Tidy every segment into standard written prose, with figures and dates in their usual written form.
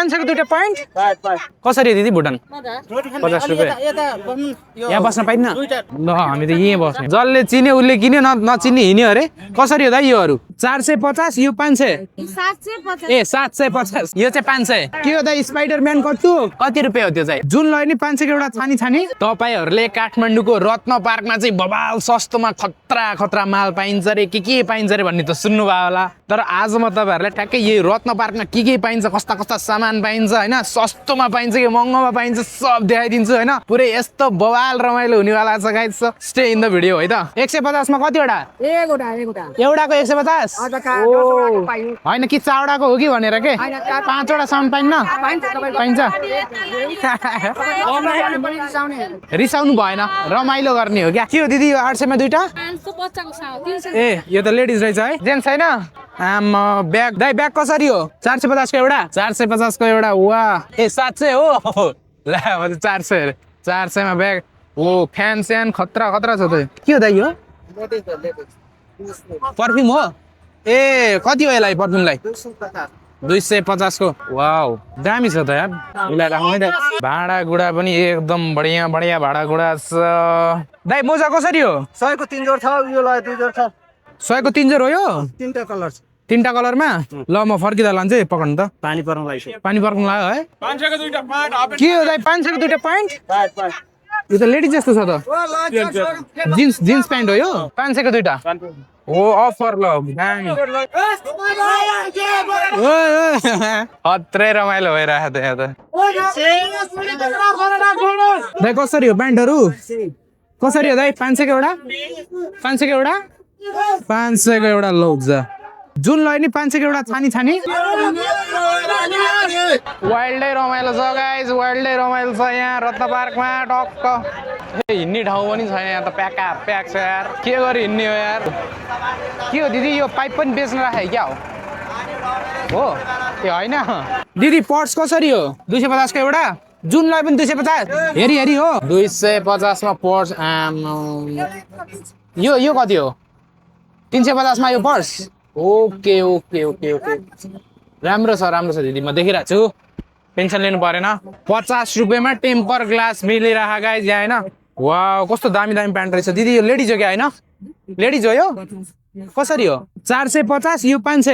500 को दुईटा प्वाइन्ट कसरी दिदी भुटान 50 रुपियाँ यहाँ बस्न पाइन्न ल हामी त यहीँ बस्ने जसले चिन्यो उसले किन्यो नचिन्ने हिँड्यो अरे कसरी हो त योहरू 450 यो 500 ए 750 यो चाहिँ 500 के हो त स्पाइडरम्यान कति रुपियाँ हो त्यो चाहिँ जुन लय नि 500 को एउटा छानी तपाईहरुले काठमाडौँको रत्न पार्कमा चाहिँ बबाल सस्तोमा खतरा माल पाइन्छ रे के पाइन्छ रे भन्ने त सुन्नु भयो होला तर आज म तपाईहरुलाई ठ्याक्कै यही रत्न पार्कमा के पाइन्छ कस्ता सामान पाइन्छ हैन सस्तोमा पाइन्छ कि महँगोमा पाइन्छ सब देखाइदिन्छु हैन पुरै यस्तो बवाल रमाइलो हुनेवाला छ guys stay in the video है त 150 मा कतिवटा एउटाको 150 हैन कि चावडाको हो कि भनेर के 5 वटा साउन्ड पाइन्छ रिसाउनु भएन रमाइलो गर्ने हो क्या के हो दिदी यो 800 मा दुईटा 550 ए यो त लेडिज रहेछ है जेन्ट्स छैन ब्याग दाइ ब्याग कसरी हो 450 को एउटा 450 को एउटा वाह ए 700 हो ल म त 400 मा ब्याग ओ फ्यान स्यान खतरा छ त के हो दाइ यो परफ्युम हो ए कति हो यसलाई परफ्युमलाई 250 को वाउ दामी छ त यार यसलाई राख्नु है भाडा गुडा पनि एकदम बढिया भाडा गुडा छ दाइ मोजा कसरी हो 100 को 3 जोड छ यो ल 2 जोड छ 100 को 3 जोड हो यो तीनटा कलरमा ल म फर्किँदा लान्छु है पकड्नु त पानी पर्न लाग्यो है 500 को दुईटा प्वाइन्ट के हो दाइ 500 को दुईटा प्वाइन्ट यो त लेडिज जस्तो छ त जिन्स प्यान्ट हो यो 500 को दुईटा ओ अफर ल अत्रै रमाइलो भइरहेको त यहाँ त दाइ कसरी हो प्यान्टहरू कसरी हो दाइ 500 को एउटा 500 को एउटा 500 को एउटा लौजा जुन लय नि 500 को एउटा छानी वाइल्डै रमाइलो छ गाइज वाइल्डै रमाइलो छ यहाँ रत्न पार्कमा टक्क हिँड्ने ठाउँ पनि छैन यहाँ त प्याक छ यार के गरी हिँड्ने हो यार के हो दिदी यो पाइप पनि बेच्न राखे क्या हो ए होइन दिदी पर्स कसरी हो 250 को एउटा जुन लय पनि 250 हेरी हो 250 मा पर्स यो कति हो 350 मा यो पर्स ओके राम्रो छ दिदी म देखिरहेको छु टेन्सन लिनु परेन 50 रुपियाँमा टेम्पर ग्लास मिलिरहेको गाइज यहाँ हैन वाउ कस्तो दामी प्यान्ट रहेछ दिदी यो लेडिज हो क्या हैन लेडिज हो यो कसरी हो 450 यो 500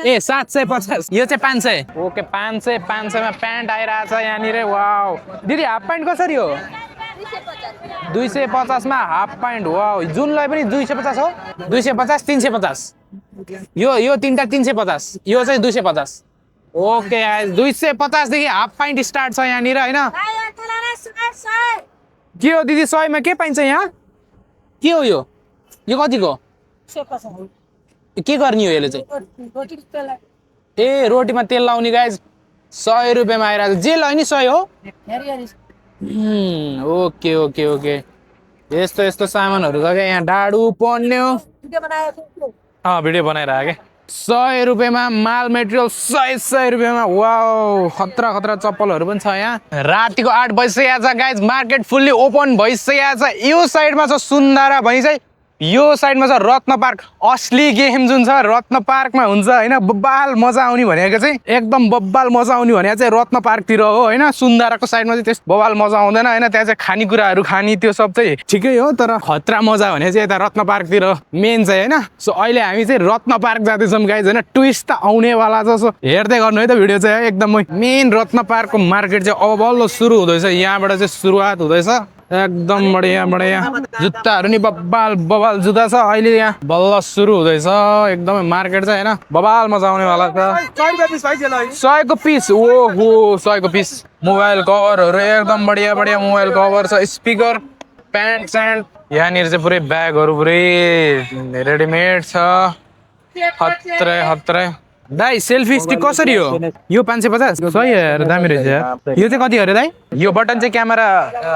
ए 750 यो चाहिँ 500 ओके 500 मा प्यान्ट आइरहेछ यहाँनिर वाउ दिदी हाफ प्यान्ट कसरी हो 250 मा हाफ प्यान्ट वाउ जुनलाई पनि 250 हो 250 350 यो तीनटा 350 यो चाहिँ 250 ओके 250 देखि हाफ प्यान्ट स्टार्ट छ यहाँनिर हैन के हो दिदी 100 मा के पाइन्छ यहाँ के हो यो कतिको के गर्ने हो यसले चाहिँ ए रोटीमा तेल लाउने गाइज 100 रुपियाँमा आइरहेको जे लय नि 100 हो ओके यस्तो सामानहरू छ क्या यहाँ डाडु पन्यो भिडियो बनाइरहेको क्या 100 रुपियाँमा माल मेटेरियल 100 रुपियाँमा वाउ खतरा चप्पलहरू पनि छ यहाँ रातिको 8 बजिसकेको छ गाइज मार्केट फुल्ली ओपन भइसकेको छ यो साइडमा छ सुन्दरा भनी चाहिँ यो साइडमा छ रत्न पार्क असली गेम जुन छ रत्न पार्कमा हुन्छ हैन बब्बाल मजा आउने भनेको चाहिँ एकदम बब्बाल मजा आउने भनेको चाहिँ रत्न पार्कतिर हो हैन सुन्दराको साइडमा चाहिँ त्यस्तो बब्बाल मजा आउँदैन हैन त्यहाँ चाहिँ खानेकुराहरू खानी त्यो सब चाहिँ ठिकै हो तर खतरा मजा भने चाहिँ यता रत्न पार्कतिर मेन चाहिँ हैन सो अहिले हामी चाहिँ रत्न पार्क जाँदैछौँ गाइज हैन ट्विस्ट त आउनेवाला छ सो हेर्दै गर्नु है त भिडियो चाहिँ एकदमै मेन रत्न पार्कको मार्केट चाहिँ अब बल्ल सुरु हुँदैछ यहाँबाट चाहिँ सुरुवात हुँदैछ एकदम बढिया जुत्ताहरू नि बबाल जुत्ता छ अहिले यहाँ बल्ल सुरु हुँदैछ एकदमै मार्केट चाहिँ हैन बबाल मजा आउनेवाला छ 100 को पिस ओहो 100 को पिस मोबाइल कभरहरू एकदम बढिया मोबाइल कभर छ स्पिकर प्यान्ट स्यान्ट यहाँनिर चाहिँ पुरै ब्यागहरू पुरै रेडिमेड छ खत्रै दाइ सेल्फी स्टिक कसरी हो यो 550 सही यार दामी रहेछ यार यो चाहिँ कति अरे दाइ यो बटन चाहिँ क्यामेरा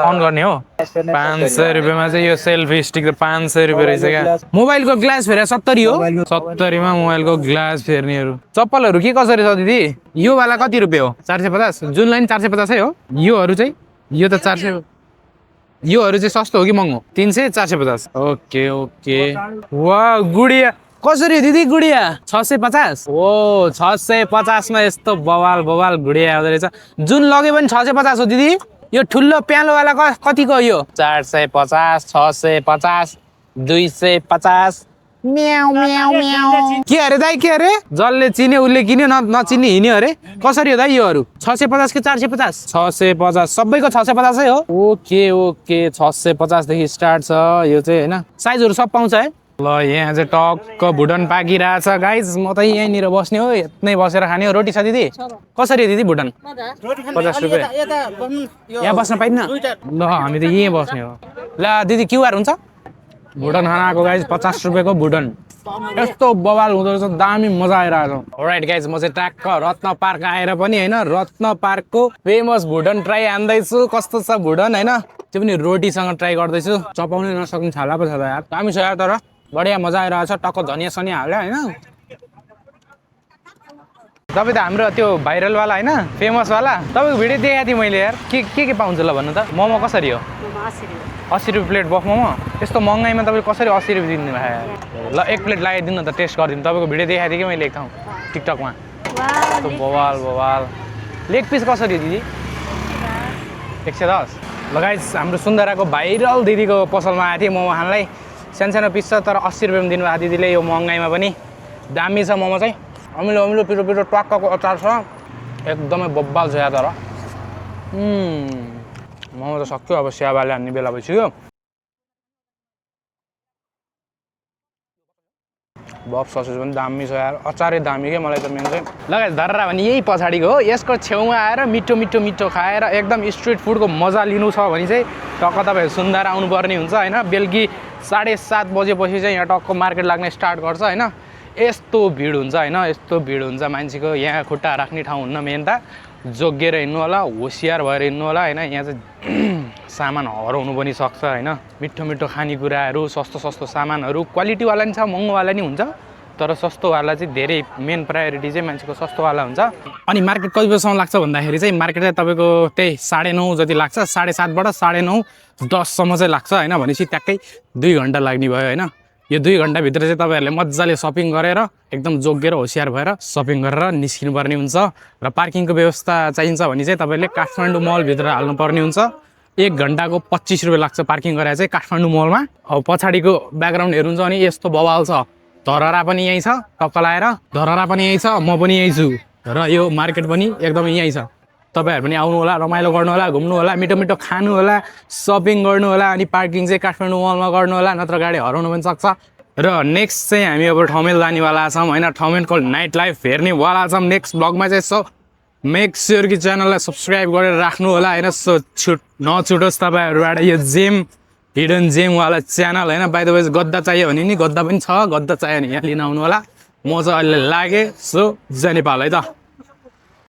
अन गर्ने हो 500 रुपियाँमा चाहिँ यो सेल्फी स्टिक त 500 रुपियाँ रहेछ क्या मोबाइलको ग्लास फेर 70 हो 70 मा मोबाइलको ग्लास फेर्नेहरू चप्पलहरू के कसरी छ दिदी यो वाला कति रुपियाँ हो 450 जुन लाइन 450 हो योहरू चाहिँ यो त 400 योहरू चाहिँ सस्तो हो कि महँगो 300 450 ओके वाह गुडिया कसरी हो दिदी गुडिया 650 ओ 650 मा यस्तो बवाल बवाल गुडिया आउँदो रहेछ जुन लगे पनि 650 हो दिदी यो ठुलो प्यालोवाला कतिको यो 450 650 250 म्याउ म्याउ म्याउ के अरे दाइ के अरे जसले चिन्यो उसले किन्यो नचिन्ने हिँड्यो अरे कसरी हो दाइ योहरू 650 कि 450 650 सबैको 650 है हो ओके ओके 650 देखि स्टार्ट छ यो चाहिँ हैन साइजहरू सब पाउँछ है ल यहाँ चाहिँ टक्क भुटन पाकिरहेछ गाइज म त यहीँनिर बस्ने हो यतै बसेर खाने हो रोटी छ दिदी कसरी हो दिदी भुटन 50 रुपियाँ यहाँ बस्न पाइन्न ल हामी त यहीँ बस्ने हो ल दिदी क्युआर हुन्छ भुटन खाना आएको गाइज 50 रुपियाँको भुटन यस्तो बवाल हुँदो रहेछ दामी मजा आइरहेको राइट गाइज म चाहिँ ट्याक्क रत्न पार्क आएर पनि होइन रत्न पार्कको फेमस भुटन ट्राई हान्दैछु कस्तो छ भुटन होइन त्यो पनि रोटीसँग ट्राई गर्दैछु चपाउनै नसक्ने छाला पो छ त यार दामी छ यार तर बढिया मजा आइरहेछ टक्क धनिया सनिया हाल्यो होइन तपाईँ त हाम्रो त्यो भाइरलवाला होइन फेमसवाला तपाईँको भिडियो देखाएको थिएँ मैले यार के पाउँछ ल भन्नु त मोमो कसरी हो 80 रुपियाँ प्लेट बफ मोमो यस्तो महँगाइमा तपाईँ कसरी 80 रुपियाँ दिनु भयो ल एक प्लेट लगाइदिनु न त टेस्ट गरिदिनु तपाईँको भिडियो देखाएको थिएँ कि मैले एक ठाउँ टिकटकमा बवाल बवाल लेग पिस कसरी हो दिदी 110 लगाइज हाम्रो सुन्दराको भाइरल दिदीको पसलमा आएको थिएँ मोमो खानलाई सानो पिस छ तर 80 रुपियाँमा दिनुभएको दिदीले यो महँगाइमा पनि दामी छ मोमो चाहिँ अमिलो अमिलो पिरो पिरो ट्वाक्कको अचार छ एकदमै बब्बाल छ यहाँ तर मोमो त सक्यो अब स्याबाले हान्ने बेला भइसक्यो बफ ससेज पनि दामी छ यार अचारै दामी के मलाई त मेन चाहिँ लगाइज धर्रा भने यही पछाडिको हो यसको छेउमा आएर मिठो मिठो मिठो खाएर एकदम स्ट्रिट फुडको मजा लिनु छ भने चाहिँ टक्क तपाईँहरू सुन्दर आउनुपर्ने हुन्छ होइन बेलुकी 7:30 बजेपछि चाहिँ यहाँ टक्क मार्केट लाग्ने स्टार्ट गर्छ होइन यस्तो भिड हुन्छ होइन यस्तो भिड हुन्छ मान्छेको यहाँ खुट्टा राख्ने ठाउँ हुन्न मेन त जोगिएर हिँड्नु होला होसियार भएर हिँड्नु होला होइन यहाँ चाहिँ सामान हराउनु पनि सक्छ होइन मिठो मिठो खानेकुराहरू सस्तो सस्तो सामानहरू क्वालिटीवाला नि छ महँगोवाला नि हुन्छ तर सस्तोवाला चाहिँ धेरै मेन प्रायोरिटी चाहिँ मान्छेको सस्तोवाला हुन्छ अनि मार्केट कति बजीसम्म लाग्छ भन्दाखेरि चाहिँ मार्केट चाहिँ तपाईँको त्यही 9:30 जति लाग्छ 7:30बाट 9:30 10सम्म चाहिँ लाग्छ होइन भनेपछि ट्याक्कै 2 घन्टा लाग्ने भयो होइन यो 2 घन्टाभित्र चाहिँ तपाईँहरूले मजाले सपिङ गरेर एकदम जोगिएर होसियार भएर सपिङ गरेर निस्किनुपर्ने हुन्छ र पार्किङको व्यवस्था चाहिन्छ भने चाहिँ तपाईँले काठमाडौँ मलभित्र हाल्नुपर्ने हुन्छ 1 घन्टाको 25 रुपियाँ लाग्छ पार्किङ गरेर चाहिँ काठमाडौँ मलमा अब पछाडिको ब्याकग्राउन्ड हेर्नुहुन्छ भने यस्तो बवाल छ धरहरा पनि यहीँ छ टक्क लाएर धरहरा पनि यहीँ छ म पनि यहीँ छु र यो मार्केट पनि एकदमै यहीँ छ तपाईँहरू पनि आउनु होला रमाइलो गर्नु होला घुम्नु होला मिठो मिठो खानु होला सपिङ गर्नु होला अनि पार्किङ चाहिँ काठमाडौँ मलमा गर्नु होला नत्र गाडी हराउनु पनि सक्छ र नेक्स्ट चाहिँ हामी अब ठमेल जानेवाला छौँ होइन ठमेलको नाइट लाइफ हेर्नेवाला छौँ नेक्स्ट ब्लगमा चाहिँ सो मेक स्योर कि च्यानललाई सब्सक्राइब गरेर राख्नु होला होइन सो नछुटोस् तपाईँहरूबाट यो जेम हिडन जेमवाला च्यानल होइन बाइ द वे गद्दा चाहियो भने नि गद्दा पनि छ गद्दा चाहियो भने यहाँ लिन आउनु होला म चाहिँ अहिले लागेँ सो जय नेपाल है त